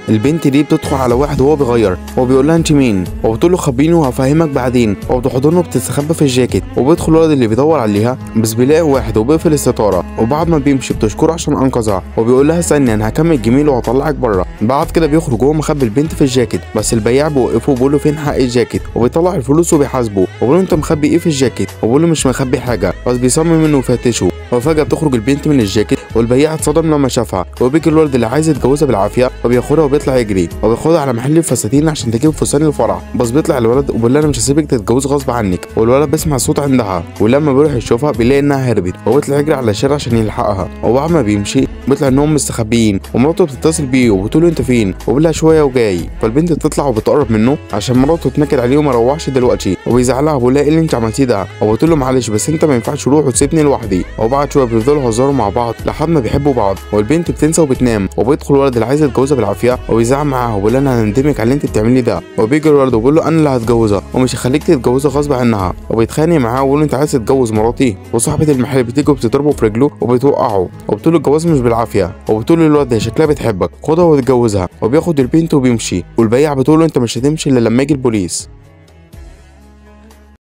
البنت دي بتدخل على واحد وهو بيغير وبيقول لها انت مين، وبتقول له خبيني وهفهمك بعدين، وبتحضنه وبتستخبى في الجاكيت. وبيدخل الولد اللي بيدور عليها بس بيلاقي واحد وبيقفل الستارة، وبعد ما بيمشي بتشكره عشان انقذها وبيقول لها استني انا هكمل جميل وهطلعك بره. بعد كده بيخرج وهو مخبي البنت في الجاكيت، بس البياع بيوقفه وبيقول له فين حق الجاكيت، وبيطلع الفلوس وبيحاسبه وبيقول له انت مخبي ايه في الجاكيت، وبيقول له مش مخبي حاجة، بس بيصمم انه يفتشه. وفجأة بتخرج البنت من الجاكيت والبياع اتصدم لما شافها، وبيجي الولد اللي عايز يتجوزها بالعافية وبياخدها وبيطلع يجري وبياخدها على محل الفساتين عشان تجيب فستان الفرح. بس بيطلع الولد وبيقول لها انا مش هسيبك تتجوزي غصب عنك، والولد بيسمع صوت عندها، ولما بيروح يشوفها بيلاقي انها هربت، وبيطلع يجري على الشارع عشان يلحقها. وبعد ما بيمشي بيطلع انهم مستخبيين، ومراته بتتصل بيه وبتقول له انت فين، وبيقول لها شوية وجاي. فالبنت بتطلع وبتقرب منه عشان مراته تتنكد عليه وما روحش دلوقتي، وبيزعلها وبيقول لها ايه اللي انت عملتيه ده، وبتقول له معلش بس انت ما ينفعش تروح وتسيبني لوحدي. وبعد شوية بيفضلوا يهزروا مع بعض لحد ما بيحبوا بعض، والبنت بتنسى وبتنام. وبيدخل الولد اللي عايز يتجوزها بالعافية وبيزعق معاها وبيقول لها انا هندمك على اللي انت بتعمليه ده، وبيجي الولد وبيقول له انا اللي هتجوزها ومش هخليك تتجوزها غصب عنها، وبيتخانق معاه وبيقول له انت عايز تتجوز مراتي. وصاحبه المحل بتيجي وبتضربه في رجله وبتوقعه وبتقول له الجواز مش بالعافية، وبتقول للولد هي شكلها بتحبك خدها وتتجوزها، وبياخد البنت وبيمشي. والبياع بتقول له انت مش هتمشي الا لما يجي البوليس.